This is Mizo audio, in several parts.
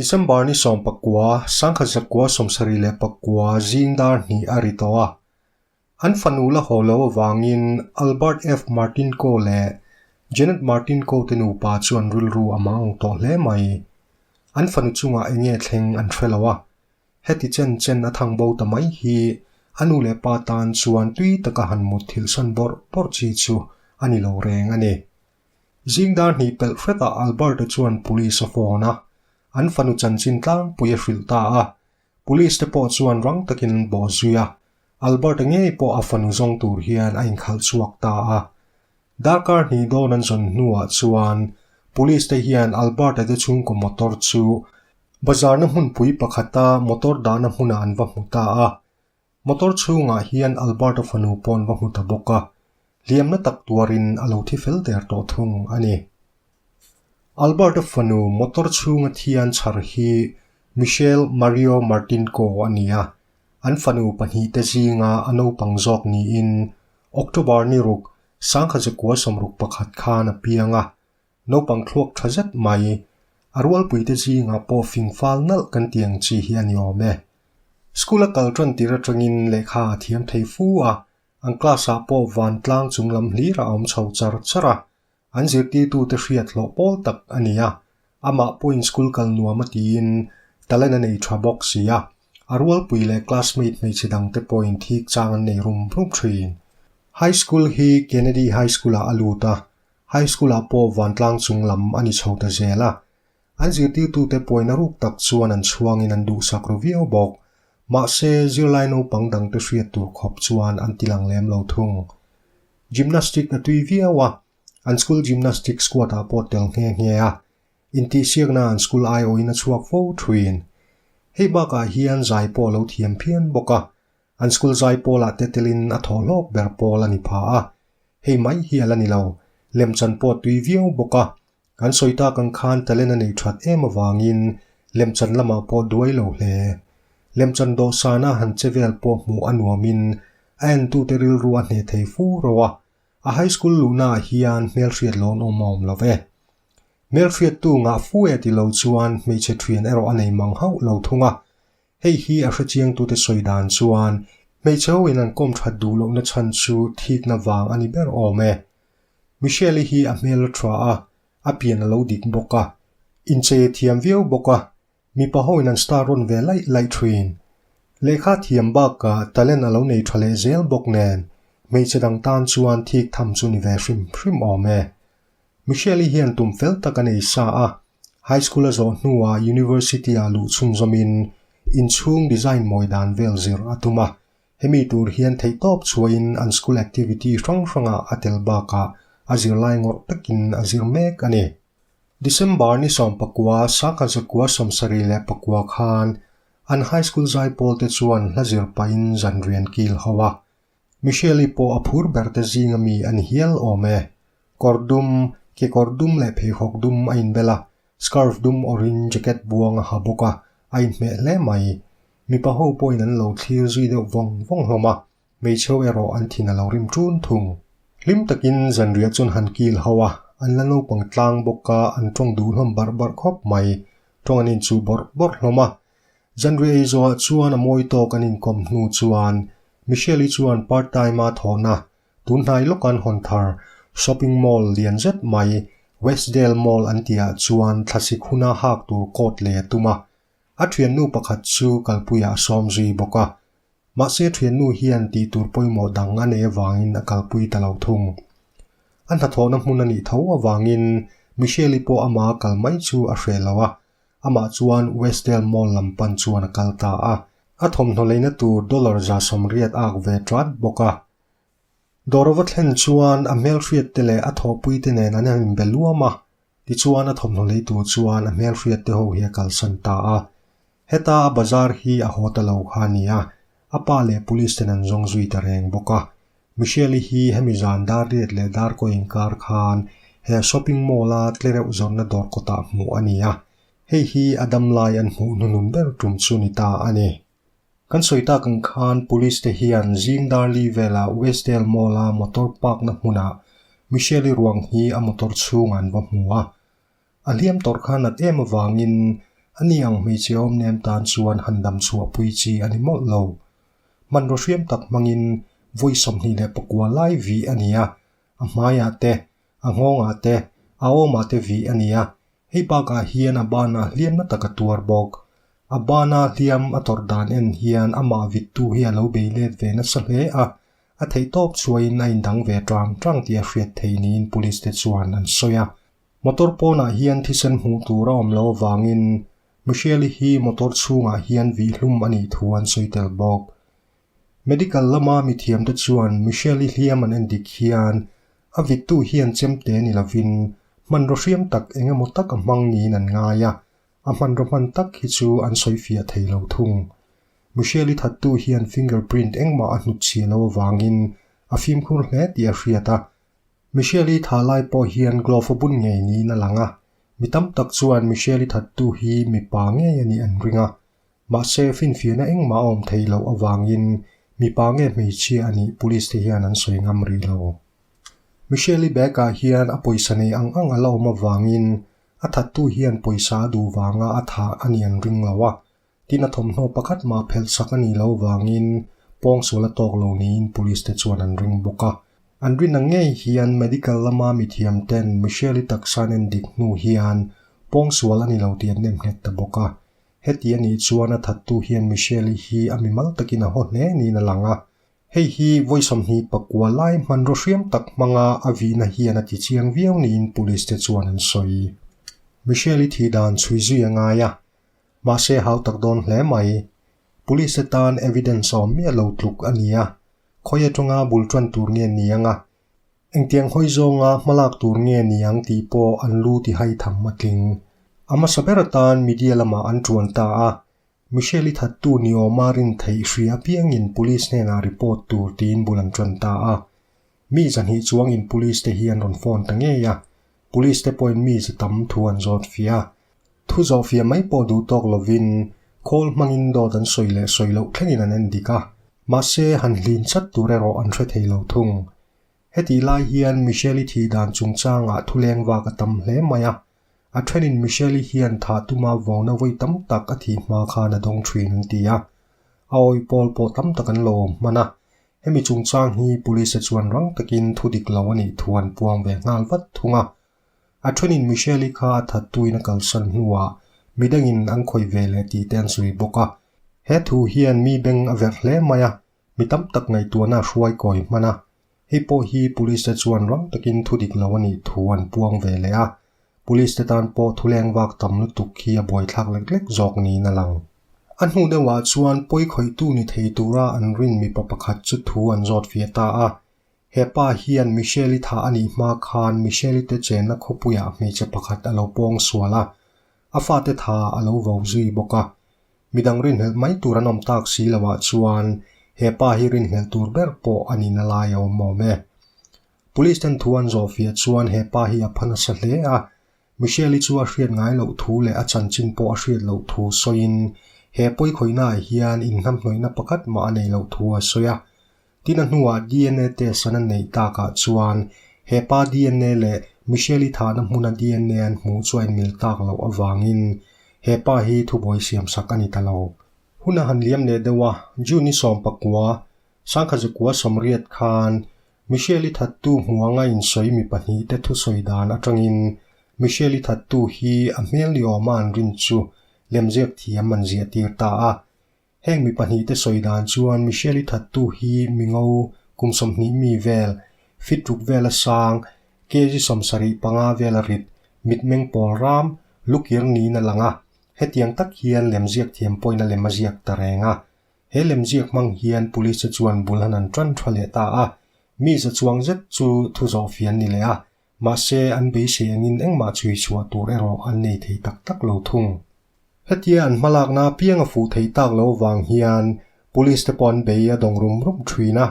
December ni 19, 1974 zing dar hnih a ri tawh a. An fanu la haw lo avangin Albert F. Martinko leh Janet Martinko te nupa chuan rilru a mang ang tawh hle mai. An fanu chungah eng nge thleng an hre lo a. Heti chen chen a thang bo ta mai hi a nu leh pa tan chuan tui taka han mut thilhsan bawrh bawrh chi chu a ni lo reng a ni. Zing dar hnih pelh hretah Albert-a chuan police a phone a, an fanu chanchin tlangpui a hrilh ta a. Police te pawh chuan rang takin an bawh zui a, Albert-a ngei pawh a fanu zawng tur hian a inkhalh chhuak ta a. Darkar hnih dawn an zawn hnuah chuan Police te hian Albert-a te chhungkaw motor chu bazarna hmunpui pakhata motor dahna hmunah an va hmu ta a. Motor chhungah hian Albert-a fanu pawh an va hmu ta bawk a, hliamna tak tuarin a lo thi fel der tawh thung a ni. Albert-a fanu motor chhunga thian chhar hi Michelle Mario Martinko a ni a, an fanu pahnihte zinga a naupang zawk niin October ni ruk 1961 khan a piang a, Naupang thluak tha zet mai, a rualpuite zingah pawh fing fal nalh kan ti ang chi hi a ni awm e. School a kal tan tir atangin lehkha a thiam thei fu a, an class ah pawh vantlang chung lam hlir a awm chho char char a, an zirtirtute hriat hlawh pawl tak a ni a, amah pawhin school kal nuam a tiin talent a nei tha bawk si a, a rualpui leh classmate hmeichhe dangte pawhin thik chang an nei rum rum thin. High school hi Kennedy High School ah a lut a, High School ah pawh vantlang chung lam a ni chho ta zel a. An zirtirtute pawina ruk tak chuan an chhuangin an duhsak ru viau bawk. Mahse, zirlai naupang dangte hriat tur khawp chuan an ti lang lem lo thung. Gymnastic a tui viau a, an school gymnastic squad ah pawh tel nghe nghe a. Intihsiakna an school aiawhin a chhuak fo thuin. Hei bakah hian zai pawh a lo thiam phian bawk a. An school zai pawlah te telin a thaw hlawk ber pawl a ni pha a. Hei mai hi a la ni lo, lemchan pawh tui viau bawk a. Kan sawi tak ang khan talent a nei that em avangin lemchan lamah pawh duai lo hle. Lemchan dawhsana han che vel pawh hmuh a nuamin a entute rilru a hneh thei fu ro a. A high school luhnaah hian hmelhriat lawn awm a awm lo ve. Hmelhriattu ngah fu e ti lo chuan hmeichhe thian erawh a nei mang hauh lo thung a. Hei hi a hrechiangtute sawi dan chuan hmeichhe hoin an kawm that duh lohna chhan chu thikna vang a ni ber awm e. Michelle-i hi a hmel a tha a, a pian a lo dik bawk a, inchei a thiam viau bawk a, mipa hoin an star rawn ve laih laih thin. Lehkha thiam bakah talent a lo nei tha leh zel bawk nen, hmeichhe dang tan chuan thik tham chu ni ve hrim hrim awm e. Michelle-i hian tum fel tak a nei sa a, High School a zawh hnuah University-ah luh chhunzawmin inchhung design mawi dan vel zir a tum a. Hemi tur hian theihtawp chhuahin an school activity hrang hrangah a tel bakah a zirlai ngawrh takin a zir mek a ni. December ni 19, 1974 khan an high school zaipawl te chuan hla zir pahin zanrian kil ho a. Michelle-i pawh a phur ber te zinga mi a ni hial awm e. Kawr dum, kekawr dum leh pheikhawk dum a inbel a, scarf dum awrhin jacket buang a ha bawk a, a inhmeh hle mai. Mipa ho pawhin an lo thlir zui deuh vawng vawng hlawm a, hmeichhe ho erawh an thin a lo rim ṭun thung. Hlim takin zanriah chuan han kil ho a, an la naupang tlang bawk a, an ṭawng duh hlawm barh barh khawp mai. Ṭawng an inchuh bawrh bawrh hlawm a, Zanriah ei zawhah chuan a mawi tawk an inkawm hnu chuan Michelle-i chuan part time-a thawhna tun hnai lawk an hawn thar shopping mall lian zet mai Westdale Mall an tihah chuan thlasik huna hak tur coat lei a tum a. A thiannu pakhat chu kalpuiah a sawm zui bawk a. Mahse thiannu hian tih tur pawimawh dang a nei avangin a kalpui ta lo thung. A hnathawhna hmun a nih tho avangin Michelle-i pawh ama kal mai chu a hreh lo a, Amah chuan Westdale Mall lam pan chuan a kal ta a, a thawmhnaw leina tur dollar 180 ak ve ṭat bawk a. Dawr a va thlen chuan a hmelhriat te leh a thawhpui te nen an han inbe luam a, tichuan a thawmhnaw lei tur chuan a hmelhriat te ho hi a kalsan ta a. Heta a bazar hi a haw ta lo kha a ni a, a pa leh police ten an zawng zui ta reng bawk a. Michelle-i hi hemi zan dar riat leh dar kaw inkar khan he shopping mall-a tlereuh zawrhna dawr kawtah hmuh a ni a, hei hi a dam lai an hmuh hnunun ber tum chu ni ta a ni. Kan sawi tak ang khan police te hian zing dar li velah Westdale Mall-a motor park-na hmunah Michelle-i ruang hi a motor chhungah an va hmu a, a hliam tawrh kha nat em avangin Ani ang hmeichhe awm nem tan chuan han dam chhuah pui chi a ni mawlh lo. Hmanraw hriam tak hmangin vawi 29 lai vih a ni a, a hmaiah te, a nghawngah te, a awmah te vih a ni a, hei bakah hian a banah hliam na tak a tuar bawk. A bana hliam a tawrh dan en hian amah vittu hi a lo bei let ve nasa hle a, a theihtawp chhuahin a indang ve tang tang tih a hriat thei niin police te chuan an sawi a. Motor pawnah hian thisen hmuh tur a awm lo avangin Michelle-i hi motor chhungah hian vihhlum a nih thu an sawi tel bawk. Medical lama mithiamte chuan Michelle-i hliam an endik hian a vittu hian chemte ni lovin hmanraw hriam tak eng emaw tak a hmang niin an ngai a, a hmanraw hman tak hi chu an sawifiah thei lo thung. Michelle-i thattu hian fingerprint engmah a hnutchhiah lo avangin a fimkhur hle tih a hriat a, Michelle-i tha lai pawh hian glove a bun ngei niin a lang a, mi tam tak chuan Michelle-i thattu hi mipa ngei a nih an ring a, mahse finfiahna engmah a awm theih loh avangin mipa nge hmeichhia a nih police te hian an sawi ngam rih lo. Michelle-i bag-ah hian a pawisa nei ang ang a la awm avangin a thattu hian pawisa a duh vanga a thah a nih an ring lo a, Tin a thawmhnaw pakhat mah phelh sak a nih loh vangin pawngsual a tawk lo niin police te chuan an ring bawk a. An rin ang ngei hian medical lama mithiam ten Michelle-i taksa an endik hnu hian pawngsual a ni lo tih an nem nghet ta bawk a. Heti a nih chuan a thattu hian Michelle-i hi a mimal takin a haw hle niin a lang a. Hei hi vawi 29 lai hmanraw hriam tak hmanga a vihna hian a ti chiang viau niin police te chuan an sawi. Michelle-i thih dan chhui zui a ngai a. Mahse hau tak dawn hle mai. Police te tan evidence awm miah lo tluk a ni a, khawi atanga bul tan tur nge ni ang a, engtiang hawi zawnga hmalak tur nge ni ang tih pawh an lu ti hai tham a tling. A hmasa ber atan media lamah an tuan ta a, Michelle-i thattu ni awma rin theih hria apiangin police hnenah report tur tiin bul an tan ta a. Mi zahnih chuangin police te hi an rawn phone ta ngei a, police te pawhin mi za tam thu an zawt fia. Thu zawh fiah mai pawh duh tawk lovin khawl hmangin dawt an sawi leh sawi loh thlengin an en dik a, mahse han hlin chat tur erawh an hre thei lo thung. Hetih lai hian Michelle-i thih dan chungchangah thuleng vak a tam hle mai a, a thenin Michelle-i hian thah tuma vawngna vawi tam tak a thih hma khan a dawng thin an ti a, a awih pawl pawh tam tak an lo awm hman a, hemi chungchang hi police-te chuan rang takin thu dik lo a nih thu an puang ve nghal vat thung a. A thenin Michelle-i kha a thattuin a kalsan hnuah midangin an khawih ve leh tih te an sawi bawk a. He thu hian mi beng a verh hle mai a, mi tam tak ngaihtuahna a hruai kawi hman a. Hei pawh hi police te chuan rang takin thu dik lo a nih thu an puang ve leh a, police te tan pawh thuleng vak tam lutuk hi a buaithlak lek lek zawk niin a lang. A hnu deuhah chuan pawi khawihtu ni thei tura an rin mipa pakhat chu thu an zawt fiah ta a, He pa hian Michelle-i thah a nih hma khan Michelle-i te chenna khawpuiah hmeichhe pakhat a lo pawng sual a, a fate tha a lo vo zui bawk a. Midang rinhlelh mai tur an awm tak si loah chuan he pa hi rinhlelh tur ber pawh a nihna lai a awm awm e. Police ten thu an zawh fiah chuan he pa hi a pha nasa hle a, Michelle-i chu a hriat ngai loh thu leh a chanchin pawh a hriat loh thu sawiin he pawikhawihnaah hian inhnamhnawihna pakhat mah a nei loh thu a sawi a. Tin a hnuah dna test an an neih takah chuan he pa dna leh Michelle-i thahna hmuna dna an hmuh chu a inmil tak loh avangin he pa hi thubuai siamsak a ni ta lo. Hun a han liam leh deuh a, June-i 19, Sangkhazakua 80 khan Michelle-i thattu hmuanga insawi mi pahnihte thusawi dan atangin Michelle-i thattu hi a hmel ni awma an rin chu lemziak thiam an ziahtir ta a. Heng mi pahnihte sawi dan chuan Michelle-i thattu hi mingo kum 20 mi vel, fit ruk vela sang, kg 75 vela rit, mitmeng pawl ram, lukir niin a lang a. Hetiang tak hian lemziak thiam pawhin a lem a ziak ta reng a. He lemziak hmang hian police te chuan bul han an tan tha leh ta a, mi za chuang zet chu thu zawh fian ni leh a, mahse an beisei angin engmah chhui chhuah tur erawh an nei thei tak tak lo thung. Hetia an hmalakna apiang a fuh thei tak lo vang hian police te pawh an bei a dawng rum rum thin a,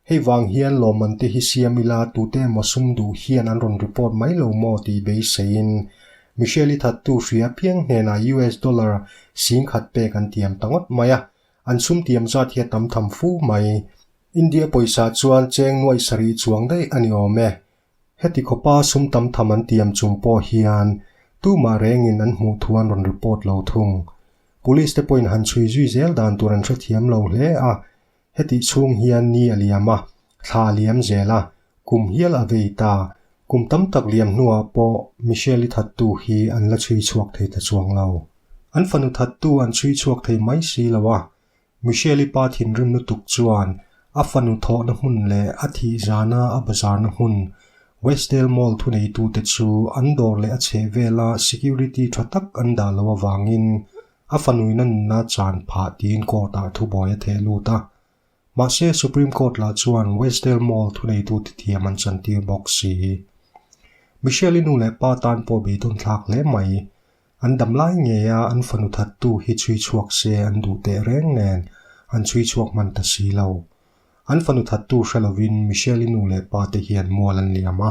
hei vang hian lawmman te hi siam ila tute emaw sum duh hian an rawn report mai lo maw tih beiseiin Michelle-i thattu hria apiang hnenah US dollar 10,000 pek an tiam ta ngawt mai a, an sum tiam zat hi a tam tham fu mai. India pawisa chuan cheng nuaih sarih chuang daih a ni awm e. Heti khawpa sum tam tham an tiam chung pawh hian Tumah rengin an hmuh thu an rawn report lo thung. Police te pawhin han chhui zui zel dan tur an hrethiam lo hle a, hetih chhung hian ni a liam a, thla a liam zel a, kum hial a vei ta. Kum tam tak liam hnuah pawh Michelle-i thattu hi an la chhui chhuak thei ta chuang lo. An fanu thattu an chhui chhuak thei mai si lo a, Michelle-i pa thinrim lutuk chuan a fanu thawhna hmun leh a thih zana a bazarna hmun Westdale Mall thuneitute chu an dawr leh a chheh vela security tha tak an dah loh avangin a fanuina nunna chan phah tiin court-ah thubuai a theh lut a. Mahse, Supreme Court lah chuan Westdale Mall thuneitute thiam an chantir bawk si. Michelle-i nu leh pa tan pawh beidawn thlak hle mai. An dam lai ngei a, an fanu thattu hi chhui chhuak se an duh teh reng nen an chhui chhuak hman ta si lo. An fanu thattu hre lovin Michelle-i nu leh pa te hian mual an liam a.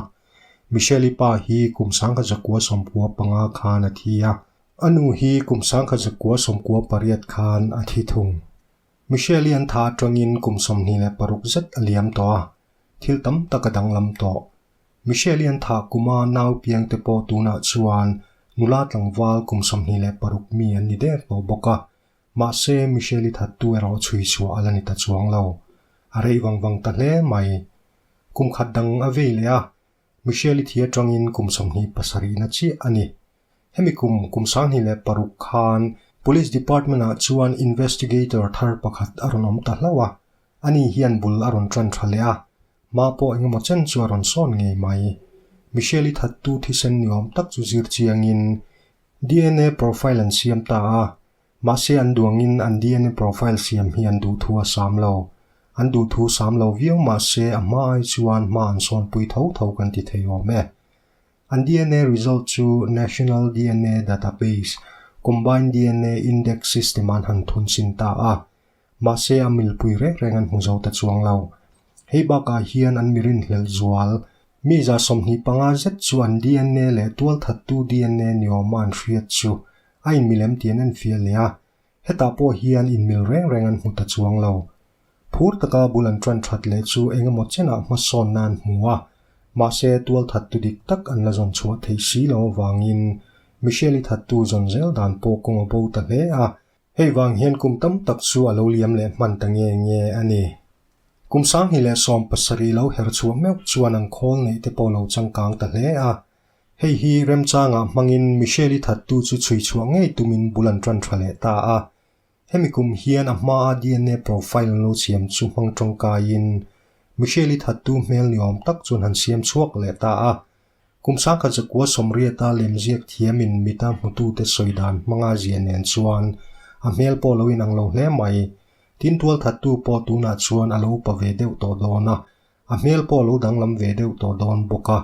Michelle-i pa hi kum sangkhat zakua sawmkua panga khan a thi a, a nu hi kum sangkhat zakua sawmkua pariat khan a thi thung. Michelle-i an tha atangin kum 26 zet a liam tawh a, thil tam tak a danglam tawh. Michelle-i an thah kuma nau piang te pawh tunah chuan nula tlangval kum 26 mi an ni der tawh bawk a, mahse Michelle-i thattu erawh chhui chhuah a la ni ta chuang lo. A rei vang vang ta hle mai. Kum khat dang a vei leh a, Michelle-i thi atangin kum 27 na chiah a ni. Hemi kum kum 2006 khan Police Department-ah chuan investigator thar pakhat a rawn awm ta hlauh a, ani hian bul a rawn tan tha leh a, Hma pawh engemaw chen chu a rawn sawn ngei mai. Michelle-i thattu thisen ni awm tak chu zir chiangin dna profile an siam ta a, mahse an duangin an dna profile siam hi an duhthu a sam lo. An duhthu sam lo viau mahse a hma ai chuan hma an sawnpui tho tho kan ti thei awm e. An dna result chu National dna Database, Combined dna Index System an han thunchhin ta a, Mahse a milpui reng reng an hmu zo ta chuang lo. Hei bakah hian an mirin hlelh zual. Mi 25 zet chu an dna leh tualthattu dna ni awma an hriat chu a inmilem tih an enfiah leh a, hetah pawh hian inmil reng reng an hmu ta chuang lo. Phur taka bul an tan that leh chu engemaw chenah hmasawnna an hmu a, mahse tualthattu dik tak an la zawn chhuah theih si lo avangin Michelle-i thattu zawn zel dan pawh kawng a bo ta hle a, Hei vang hian kum tam tak chu a lo liam leh hman ta nge nge a ni. Kum 2017 lo her chhuah meuh chuan an khawl neih te pawh lo changkang ta hle a. Hei hi remchangah hmangin Michelle-i thattu chu chhui chhuah ngei tumin bul an tan tha leh ta a. Hemi kum hian a hmaa dna profile an lo siam chu hmang tawngkaiin Michelle-i thattu hmel ni awm tak chuan han siam chhuak leh ta a. Kum 1980 lemziak thiamin mita hmutute sawi dan hmanga zia nen chuan a hmel pawh lo inang lo hle mai. Tin tualthattu pawh tunah chuan a lo upa ve deuh tawh dawn a, a hmel pawh lo danglam ve deuh tawh dawn bawk a.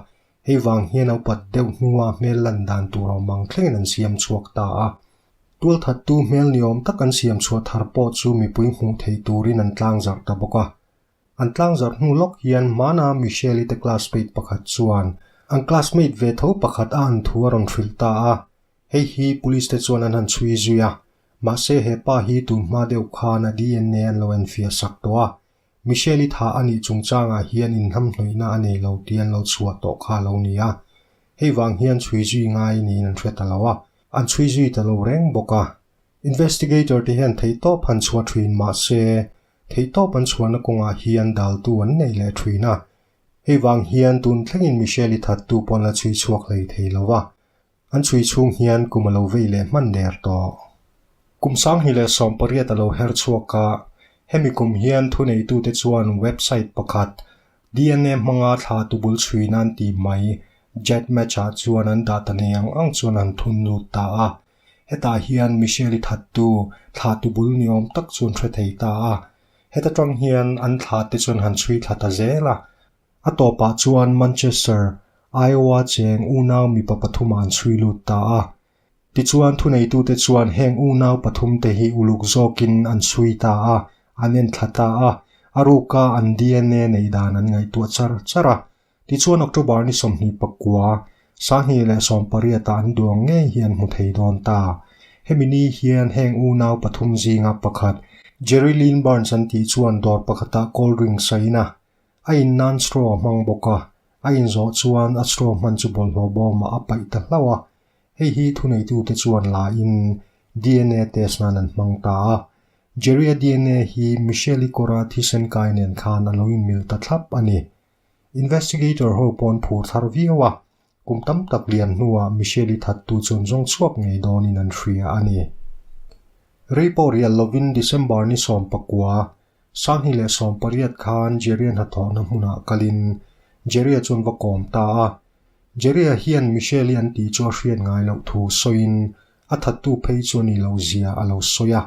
Hei vang hian a upat deuh hnua hmel lan dan tur awm ang thlengin an siam chhuak ta a. Tualthattu hmel ni awm tak an siam chhuah thar pawh chu mipui hmuh theih turin an tlangzarh ta bawk a. An tlangzarh hnu lawk hian hmana Michelle-i te classmate pakhat chuan an classmate ve tho pakhat a an thu a rawn hrilh ta a, hei hi police te chuan an han chhui zui a, mahse he pa hi tun hma deuh khan a dna an lo enfiah sak tawh a, Michelle-i thah a nih chungchangah hian inhnamhnawihna a nei lo tih an lo chhuah tawh kha a lo ni a, hei vang hian chhui zui ngai niin an hre ta lo a, an chhui zui ta lo reng bawk a. Investigator te hian theihtawp han chhuah thin mahse Theihtawp an chhuahna kawngah hian daltu an nei leh thin a, hei vang hian tun thlengin Michelle-i thattu pawh an la chhui chhuak hlei thei lo a, an chhui chhung hian kum a lo vei leh hman der tawh. Kum 2018 a lo her chhuak a, hemi kum hian thuneitute chuan website pakhat dna hmanga thla tubul chhui nan tih mai GEDmatch-ah chuan an dah ta nei ang ang chuan an thun lut ta a. Hetah hian Michelle-i thattu thla tubul ni awm tak chu an hre thei ta a. Heta tang hian an thla te chuan han chhui thla ta zel a. A tawpah chuan Manchester, Iowa cheng unau mipa pathumah an chhui lut ta a. Tichuan thuneitute chuan heng unau pathum te hi uluk zawkin an chhui ta a, an en thla ta a, a ruka an dna neih dan an ngaihtuah char char a. Tichuan October ni 29, 2018 ah an duang ngei hi an hmu thei dawn ta. Hemi ni hian heng unau pathum zinga pakhat, Jerry Lynn Barnes an tih chuan dawr pakhatah cold drinks a in a, a in nan straw a hmang bawk a, a inzawh chuan a straw hman chu bawlhhlawh bawmah a paih ta hlauh a. Hei hi thuneitute chuan la in DNA test nan an hmang ta a. Jerry-a DNA hi Michelle-i kawra thisen kai nen khan a lo inmil ta thlap a ni. Investigator ho pawn phur thar viau a, kum tam tak lian hnuah Michelle-i thattu chuan zawng chhuak ngei dawnin an hria a ni. Rei pawh rial lovin December ni 19, 2018 khan Jerry-a hnathawhna hmunah kalin Jerry-a chuan va kawm ta a. Jerry-a hian Michelle-i an tih chu a hriat ngai loh thu sawiin a thattu phei chu a ni lo zia a lo sawi a.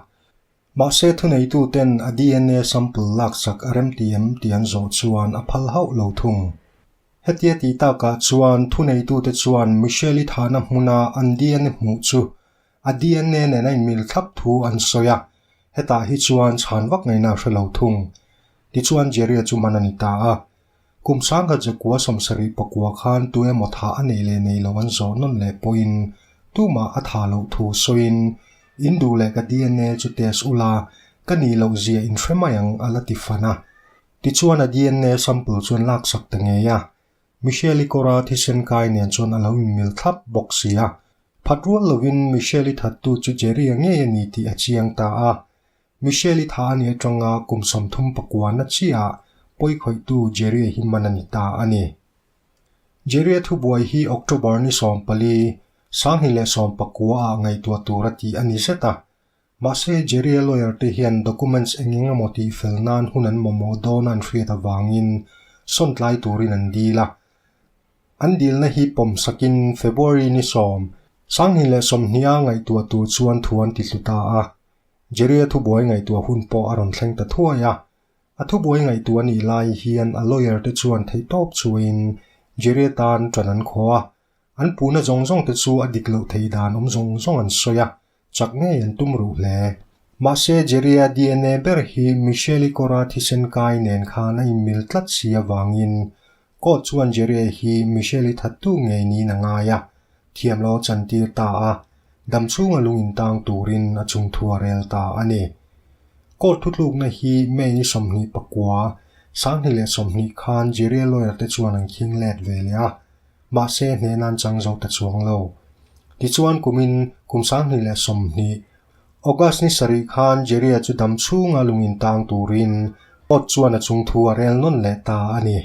Mahse thuneituten a DNA sample laksak a remti em tih an zawh chuan a phal hauh lo thung. Hetia tih takah chuan thuneitute chuan Michelle-i thahna hmuna an DNA hmuh chu a DNA nen a inmil thlap thu an sawi a, hetah hi chuan chhan vak ngaihna a hre lo thung. Tichuan Jerry-a chu man a ni ta a. Kum 1979 khan tu emaw thah a nei leh nei lo an zawh nawn leh pawhin tumah a thah loh thu sawiin, In duh leh ka DNA chu test ula, ka nih loh zia in hre mai ang a la ti fan a. Tichuan a DNA sample chu an laksak ta ngei a. Michelle-i kawra thisen kai nen chuan a lo inmil thlap bawk si a. Phat rual lovin Michelle-i thattu chu Jerry-a ngei a ni tih a chiang ta a. Michelle-i tha a nih atanga kum 39 na chiah pawikhawihtu Jerry-a hi man a ni ta a ni. Jerry-a thubuai hi October ni 14, 2019 ah ngaihtuah tur a tih a ni zet a. Mahse, Jerry-a lawyer te hian documents eng eng emaw tih fel nan hun an mamawh dawn a an hriat avangin sawn tlai turin an dil a. An dilna hi pawm sakin February ni 10, 2020 a ngaihtuah tur chuan thu an ti hlu ta a. Jerry-a thubuai ngaihtuah hun pawh a rawn thleng ta thuai a. A thubuai ngaihtuah a nih lai hian a lawyer te chuan theihtawp chuain Jerry-a tan ṭan an khaw a. An puhna zawng zawng te chu a dik loh thei dan awm zawng zawng an sawi a, chak ngei an tum ruh hle. Mahse Jerry-a DNA ber hi Michelle-i kawra thisen kai nen khan a inmil tlat si avangin court chuan Jerry-a hi Michelle-i thattu ngei niin a ngai a, thiamlo a chantir ta a, dam chhunga lung intang turin a chungthu a rel ta a ni. Court thutlukna hi May ni 29, 2020 khan Jerry-a lawyer te chuan an khing let ve leh a. Mahse hnehna an chang zo ta chuang lo. Tichuan kumin kum 2020, August ni sarih khan Jerry-a chu dam chhunga lung intang turin court chuan a chungthu a rel nawn leh ta a ni.